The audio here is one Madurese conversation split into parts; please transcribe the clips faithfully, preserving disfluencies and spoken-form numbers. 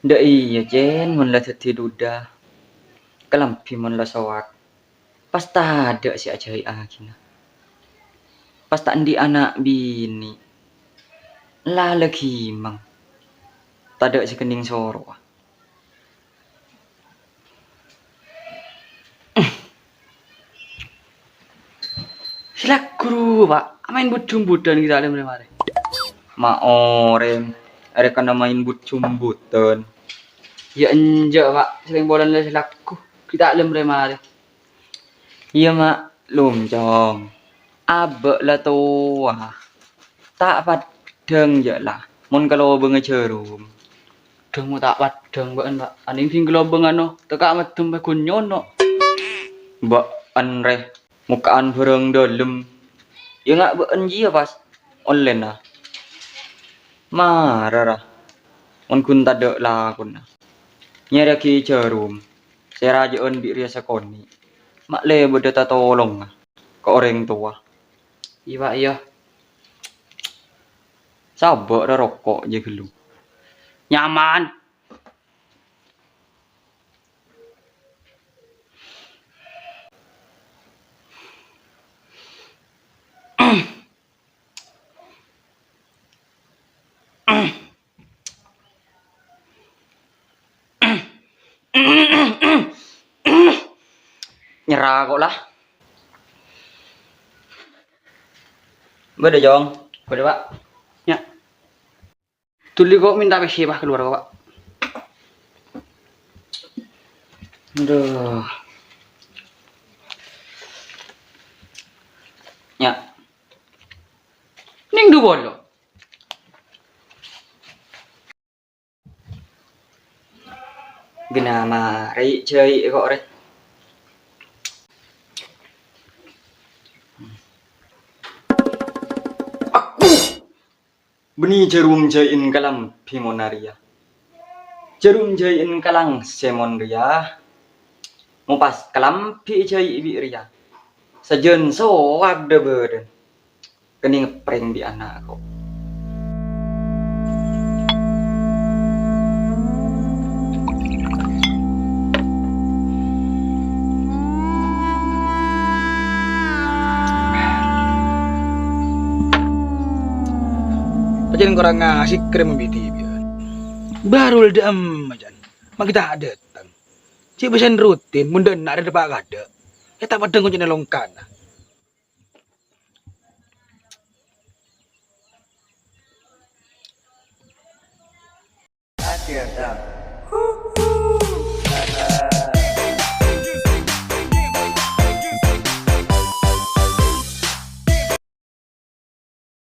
Dâ' iyâ, Cèn, mon la dhâddhi duda, kalambhi mon la sowak, pas tadâ' sè ajhâi'aghina. Pas ta' andi' ana' binè', la la ghimeng, tadâ' sè kennèng sorowa. Sè lagghu rowa, Pa', amaèn but-jumbutan ghi' ta' lem-lem arè. Ma' orèng, arè kana maèn but-jumbutan. Yâ enjâ', Pa', sèrèng polana sè lagghu ghi' ta' lem-lem arè. Iyâ, Ma', lom, Cong. Abâ' la towa. Ta' paddhâng, jâ' la, mon kalobângnga jhârum. Dhâng mo ta' paddhâng bâ'ân, Pa'. Anèng sèng kalobângnga, no, tèka' maddem paggun nyono'. Bâ'ân rè, mokka'an bhârâng dâlem. Yâ, nga' bâ'ân jiyâ pas ollèna. Mara ra, mon ghun tadâ' lakona. Nyarèyaghi jhârum, sè rajâ'ân bi' rèya sakonè'. Ma' lè bâdâ tatolongnga ka orèng towa. Iyâ, Pa', iyâ. Sabâ' ra roko' jâ ghâllu. Nyaman. Nyerra ko' la. Bâdâ, Cong. Bâdâ, Pa'. Nya. Dhuli ko' mènta pèssè, Pa', kalowar ko', Pa'. Adhu. Nya. Nèng du bolo. Ghâna marè jâi' ko' rè. Aku! Bânnè jhârum jâi'en kalambhi mon arèya. Jhârum jâi'en kalangse mon rèya. Mo pas kalambhi jâi' bi' rèya. Sajân sowak dhâ-bâdhân. Kennèng ngeprank bi' ana' ko'. Pajhân korang ngasè krem bi' dhibi'ân. Bahrul dhâ'emma, jân. Ma' ghi' ta' dâteng. Cè' bhâsen rutin, mon dâ' enna' rè dâpa' kadâ'. È ta' paddhâng koncèna longkana.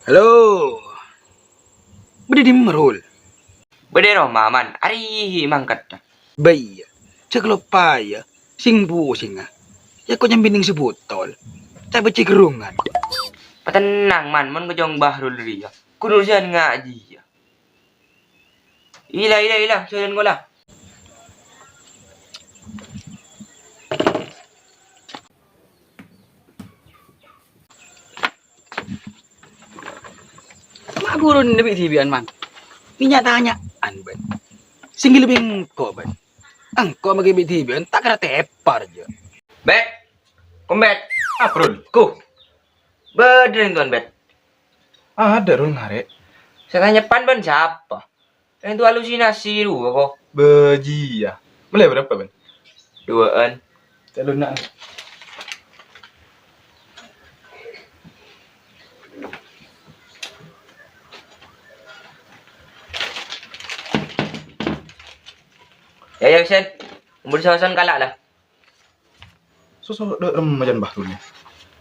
Halo. Bâdâ è dimma, Rul? Bâdâ è roma, Man. Arèya mangkat. Bâ iyâ. Jhâ' kaloppaè, yâ. Sèng posèngnga. Yâ, ko' nyambinèng sabotol. Ca' bâcè' gherrungan. Patennang, Man. Mon kocong Bahrul rèya. Ghun urusan ngajhi, yâ. Ila, ila, ila. Jalan kola. Ma' ghurun bi' dhibi'ân, Man. Nèya-tanya'an bân. Sèngghi lebbi engko', bân. Engko' maghi bi' dhibi'ân, ta' kèra tepar, jâ. Bet. Kombet. Apa, Rul? Ku. Bâdâ rèng towan, Bet. Adâ', Rul, ngarè'. Sè tanya'an bân sapa? Rèng towa halusinasi rowa, ko'. Bâjiyâ. Mellè bârâmpa, bân? Duwâ'ân. Ca'luna'an. Yâ, yâ, Sen. Umur saosan kala' la. Soso dâ' remma jân Bahrul, yâ.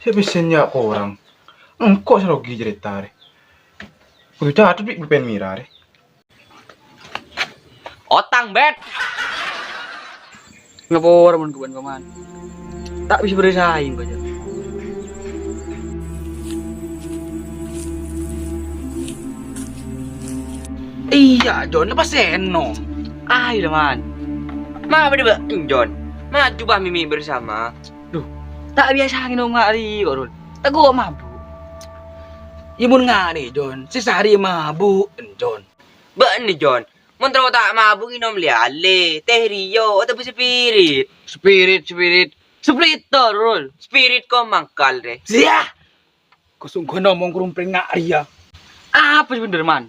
Sè pèssèna korang. Engko' sè rogi carèta rè. Kodhu catet bi' pulpen mèra rè. Otang, Bet. Ngapora mon ka bân, Paman? Ta' bisa bârâ saèng, Pak, jâ. Iyâ, Jon, apa sè ènom? Ayo, Man. Ma' bâdâ bâ'en, Jon. Maju, bah, mimi bersama. Duh, ta' biyasa ngènom arè kok, Rul. Tako' mabuk. Yâ, mon ngarè, Jon. Sè sarè mabuk, Jon. Bâ'en, Jon. Mon terro ta' mabuk ngènom lè-alè, teh rio, otabâ spirit. Spirit, spirit. Spirit terus. Spirit ko mangkal, rè. Sia! Kosong gua ngomong kerumpreng nak ria. Apa sih bener, Man?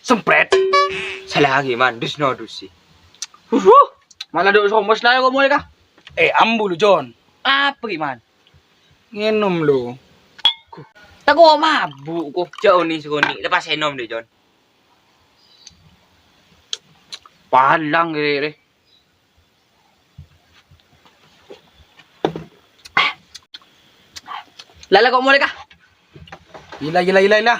Sempret. Salah lagi, Man. Dus no dusi. Huh, malah dok somos lah kok mulai kah? Eh, ambu lu, John. Apa ki, Man? Ngènom lu. Tako mabuk kok. Jauh nih sekoni. Lepas enom deh, John. Palang kere. Lala kok mulai kah? Gila, gila, gila, gila.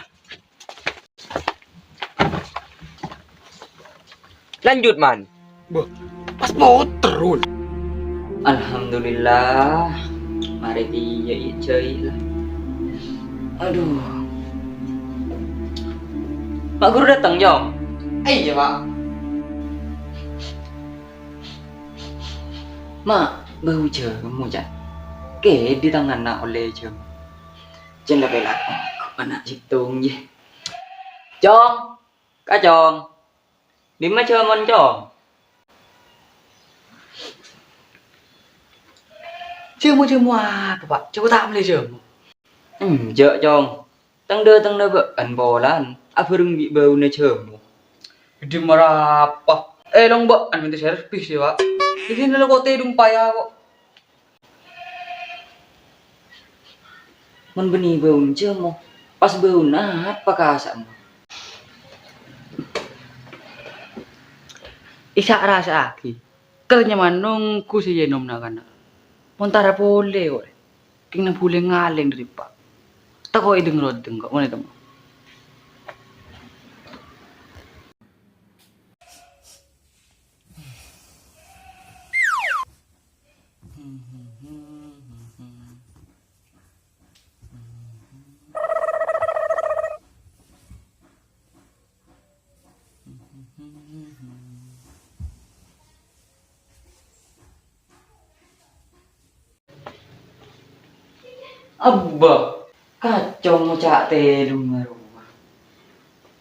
Lanjut, Man. Bâh, pas motor, Rul. Alhamdulillah. Marè iyâ, iyâ, jâi lah. Aduh. Pak Guru dateng, Jong? Iyâ, Pak. Ma', bâu jhâmo, Cak. Kè di tanganna ollè jhâmo. Cèn la pèla', ana' sèttong, yè. Cong, Kacong. Dimma jhâmon, Cong? Jhâmo-jhâmo apa, Pak? Coba ta' mellè jhâmo. Enjâ', Cong. Tang-dâtangna bâ'ân polana abhâreng bi' bâuna jhâmo. Dimma rapa? Eh, long bâ'ân mènta servis, yâ, Pak. Di sini lo kote dumpaya kok. Mon bânnè bâuna jhâmo, pas bâuna apa kasa'na? Isa' rasa'aghi, kèr nyaman nongghu sè ènom na'-kana'. Mon tara polè, kok. Kèng nang bulè ngalèng dâri empa'. Tako' èdheng-rodheng kok, mon ètemmo. Abba, kacong mo ca' tèlungnga rowa.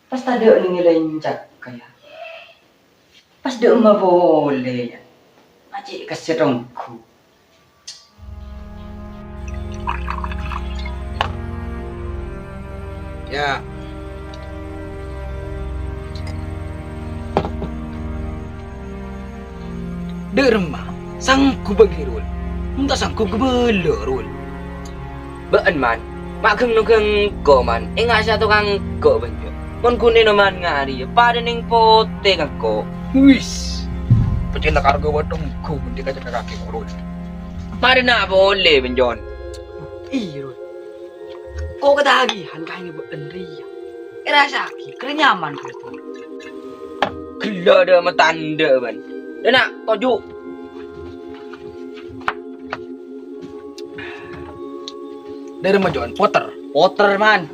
Pas tadâ' nèng èlencak kaya. Pas dâ' emma polè, yâ. Ngacè' kèssèt ongghu. Yâ. Dâ' remma, sanggup bâgi, Rul. Mon ta' sanggup, ghâbâlâ, Rul. Bâ'ân, Man. Ma' ghâng-nonggâng engko', Man. Enga' sè atokang engko', bân jâ. Mon ghun ènoman ngarè, padâ nèng potè ka engko'. Wis. Pecèla karga waṭong ghun dikaca kakè, Rul. Marèna polè, bân jâ. Iyâ, Rul. Ko' katagihan kaènga bâ'ân rèya. Èrasa'aghi, kèra nyaman, Rul. Ghellâ' dâ' matandhâ, bân. Dâna, toju'. Dâri majuan, poter. Poter, Man.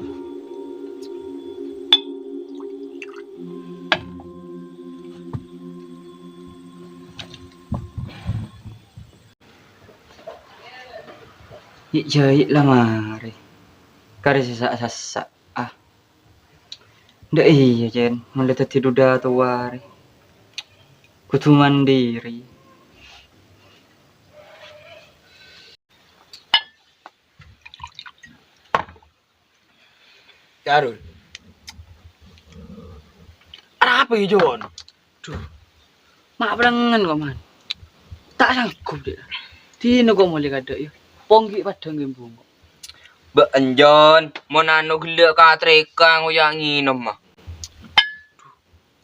Yè', jâ' yè' la marè. Karè sè sa'-sassa', ah. Dâ' iyâ, Cèn, mon la dhâddhi duda towa rè. Kodhu mandiri. Carul. Arapa yâ, Jon? Duh. Ma' pèlengngen kok, Man. Ta' sanggup, Dek. Dina kok molè kadhâ', yâ. Ponggi padhâ ngghi bungo. Bâ'ân, Jon, mon anu ghellâ' katrèka ngoya' ngènom, ah.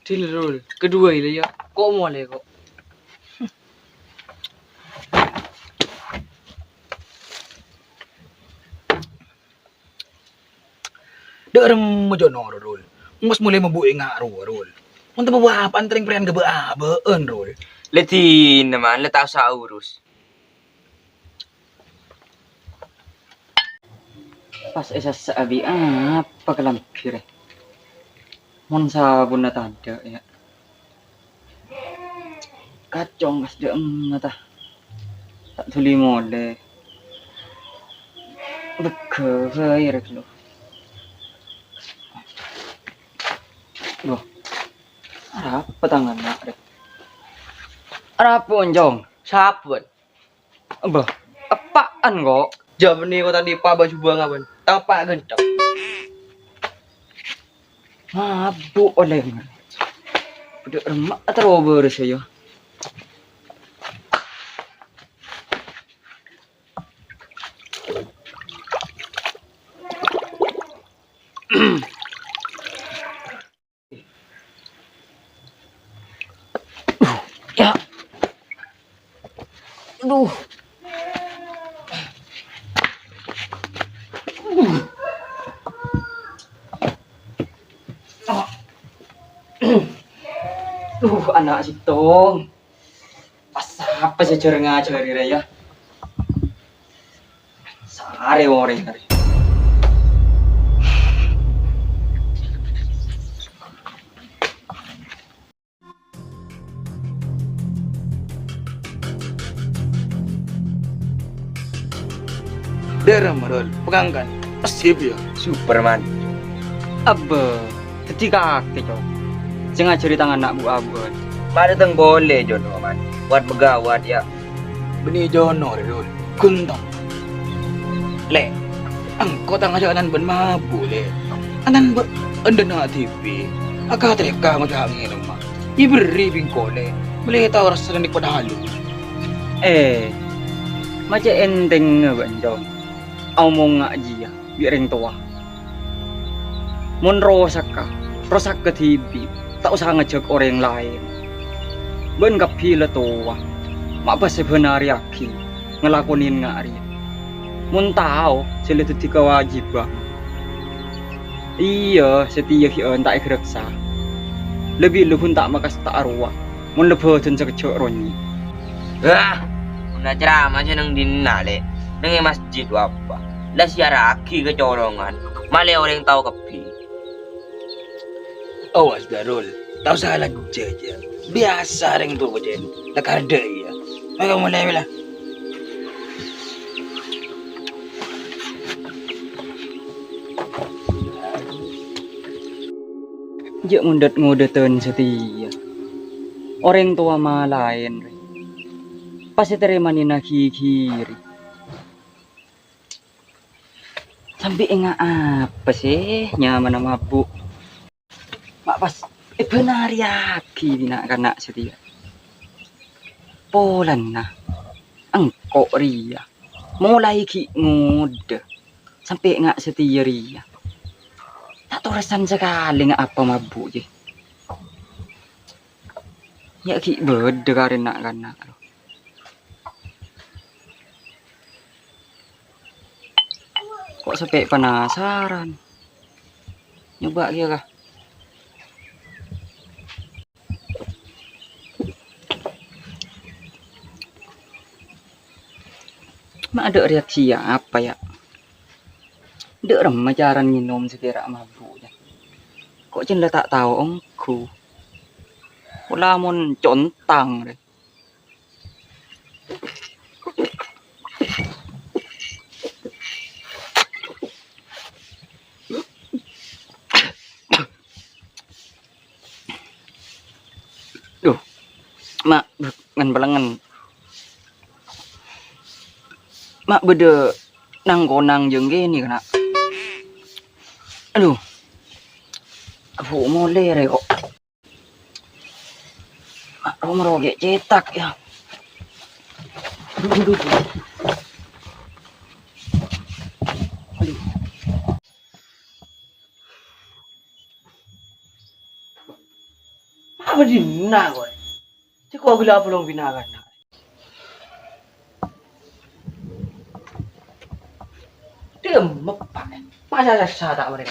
Dina, Rul. Kedua ini, yâ. Kok molè, kok. Dâ' remma jhâ' noro', Rul. Engko' molè mabu'è nga' rowa, Rul. Mon temmo bapa'an terrèng perèyan ghâbâ-abâ'ân, Rul. La dina, Man, la ta' osa urus. Pas èsassa' abi' apa kalambhi rè? Mon sabunna tadâ', yâ. Kacong kas dâ'emma ta. Ta' dhuli molè. Bâgâ bhâi rè ghâllu. Loh. Arapa tanganna, Rè? Arapa, Onjong? Sapa, Bân? Embah, eppa'en, kok. Jâ' bânnè kok tadâ' pa' bâ' jhubâ' ngapan? Tang eppa' ghântheng. Mabuk olèna. Bâdâ remma' terro bârâs, yâ. Ya. Aduh. Aduh. Aduh, ana' sèttong. Pas sapa sè jhâr ngajhâri rèya? Sarè orèng arè. Dârâ marol, pangangkan, asip, yâ. Superman. Abbâ, dhâddhi kakè, Cong. Sè ngajhâri tang ana' bu-abuân. Ma' dâteng polè, Jono, man. Wat pegawat, yâ. Bânnè Jono, rè, Dul. Ghun tao. Lè', engko' tang ajhâ' anan bân mabuk, Lè'. Anan bâ-, endâna dhibi'. Akatrèka ngoca' ngènoma. Èberri' bi' engko', Lè'. Malè tao rassana nèk padâ halu. Eh, ma' cè' èntengnga bâ'na, Cong. Aomongnga jiyâ bi' rèng towa. Mon rosakka, rosakka dhibi', ta' osa ngajhâk orèng laèn. Bâ'na kabbhi la towa, ma' pas èbânarèyaghi ngalakonè nga' rèya. Mon tao sè la dhâddhi kawâjibhân, iyâ, satèya ghi' ta' èghârâksa. Lebbi-lebbi ghun ta' makasta arowa, mon la bâdân sakejjhâ' ronyè. Wah, mon acara ma' sè neng dinna', Lè'? Neng è masjid apa? La siyarraghi ka colongan. Malè orèng tao kabbhi. Awas, Darul. Tao sala jâjâ. Biyasa rèng towa jân. Takar dâ' iyâ. Mara molè, mèla. Jhâ' ngodât-ngodâtân satèya. Orèng towa malaèn, rè. Pas ètarèmanè na ghi-ghiri. Sambi enga' apa sè nyamana mabuk? Ma' pas èbânarèyaghi bi' na'-kana' satèya. Polana engko' rèya molaè ghi' ngodâ sampè' nga' satèya rèya. Ta' torèsan sakalè nga' apa mabuk, jâ. Ya ghi' bâdâ karè na'-kana', ro. Ko' sampè' penasaran. Nyoba kèya, ka. Ma' adâ' reaksi apa, ya? Dâ' remma carana ngènom sè kèra mabuk, ya? Ko' cèn la ta' tao ongghu. Pola mon contang, rè. Duh, ma', ngan-palengngan. Ma' bâdâ nang-konang jâng kènè', kana'. Aduh. Abu molè rè, ko'. Ro-maro ghi' cètak, ya. Aduh, aduh, aduh. Aduh. Apa dinna, kowe? Cè' ko' ghellâ' polong bina kana'. Dhem, Pak. Masa sassa ta' marè.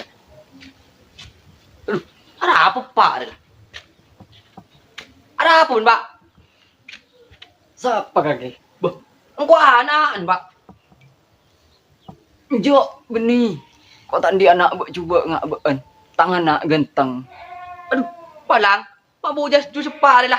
Aduh, arapa, Pak? Arapa, Pak? Sapa kakè? Bâh, engko' ana'en, Pak. Enjâ', bânnè. Ko' ta' andi' ana' bâ'-jhubâ' nga' bâ'en. Tang ana' ghânteng. Aduh, palang. Mabuk jas jus eppa' rè la.